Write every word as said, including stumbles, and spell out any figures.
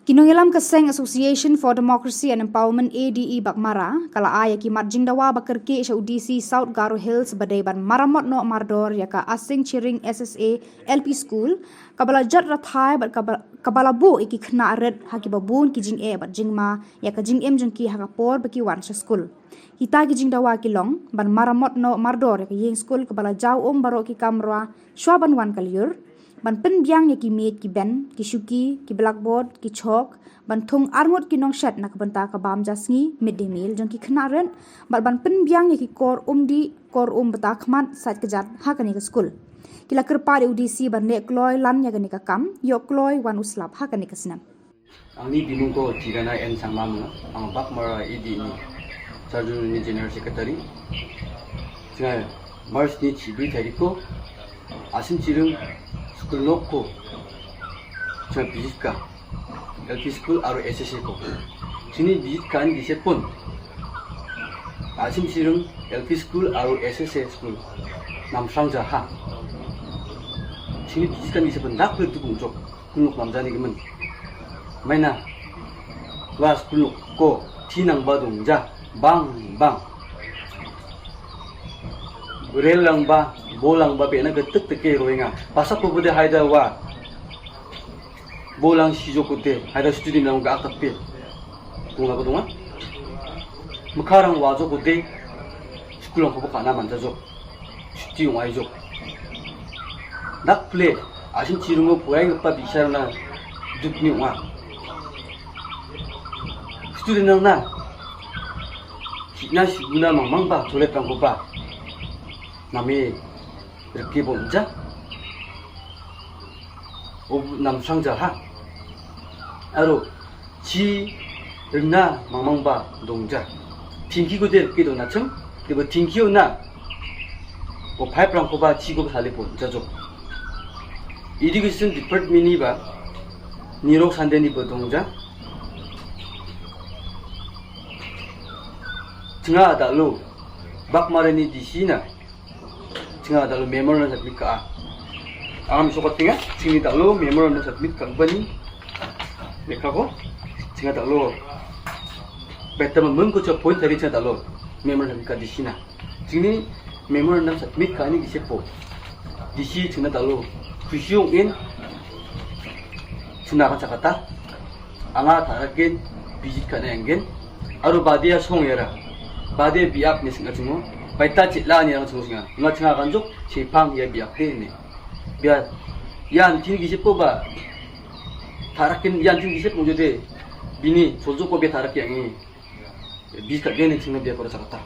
Ki nongïalam ka seng Association for Democracy and Empowerment, A D E, Baghmara ka la ai ïa ki mat jingdawa ba kyrkieh sha u D C South Garo Hills ba dei ban maramot noh mardor ïa ka Asing Chiring S S A L P School kaba la jot rathai bad kaba, kaba la buh ïa ki khynnah rit ha kiba bun ki jingeh bad jingma ïa ka jingim jong ki ha ka por ba ki wan sha skul. Kita ki jingdawa ki long ban maramot noh mardor ïa ka ïing skul kaba la jaw um baroh ki kamra shuwa ban wan ka lyiur, ban pynbiang ïa ki miej ki bench, ki shuki, ki blackboard, ki chok, ban thung arngut ki nongshet na ka bynta ka bam ja sngi, midday meal jong ki khynnah rit, bad ban pynbiang ïa ki kor um dih, kor um bta khmat sait kjat ha kane ka skul. Ki la kyrpad ïa u D C ban leh kloi lan ïa kane ka kam, ïoh kloi wan u slap ha kane ka snem. Angni binung ko Tirana N Sangma mo, ang Baghmara A D E ni Sarjun ni General Secretary. Sanga March ni chibri tarik ko, Asim Chiring School nok ko, sanga visit ka L P School aro S S A ko. Chini visit ka ni dise pon. Asim Chiring L P School aro S S A School. Nam sang ja ha. Chini visit ka ni dise pon dak le tu bung jok. Kuluk lam jani kemen. Maina. Wa kuluk ko tinang badung ja bang bang. Rel lang ba, bo lang ba, bena ke tek tek ke roinga. Pasak ko bude haida wa. Bo lang si jo ko de, haida student lang ga akap pe. Kung la ko dunga. Makarang wa jo ko de. School lang ko ka na man ja jo. Chuti ong ai jok. Dak ple, Asim Chiring o puai ngapa bichar na duk ni wa. Student nang na. China siguna mang mang ba, toilet rang ko ba. Name, reki bon ja. O nam sang ja ha. Aro, chi ringna mang mang ba dong ja. Tingki ko der ki dong na chang, ki ba tingki o na. O pipe rang ko ba chi ko ba sali pon ja jo. Education department ni ba, ni rok sande ni ba dong ja. Chinga da lo, Baghmara ni D C na. Chinga da lo memorandum submit ka. Am so ka tinga, chingi da lo memorandum submit ka bani. Lekha ko, chinga da lo. Beta ma mun ko cha point tari chinga da lo. Memorandum ka D C na. Chini memorandum submit ka ni ki sepo. D C chinga da lo. Khushi ong in. China ka chakata. Anga tharakin visit ka ne angin. Aro badia song yara. Badia biak ni singa chingo. Baita chitla ni ang chingo singa. Nga chinga kanjuk, chipang ya biak de ni. Bia, yan tin ki sepo ba. Tharakin yan tin ki sepo jode. Bini, sojo ko bia tharak yang ni. Bis ka gene chinga bia ko chakata.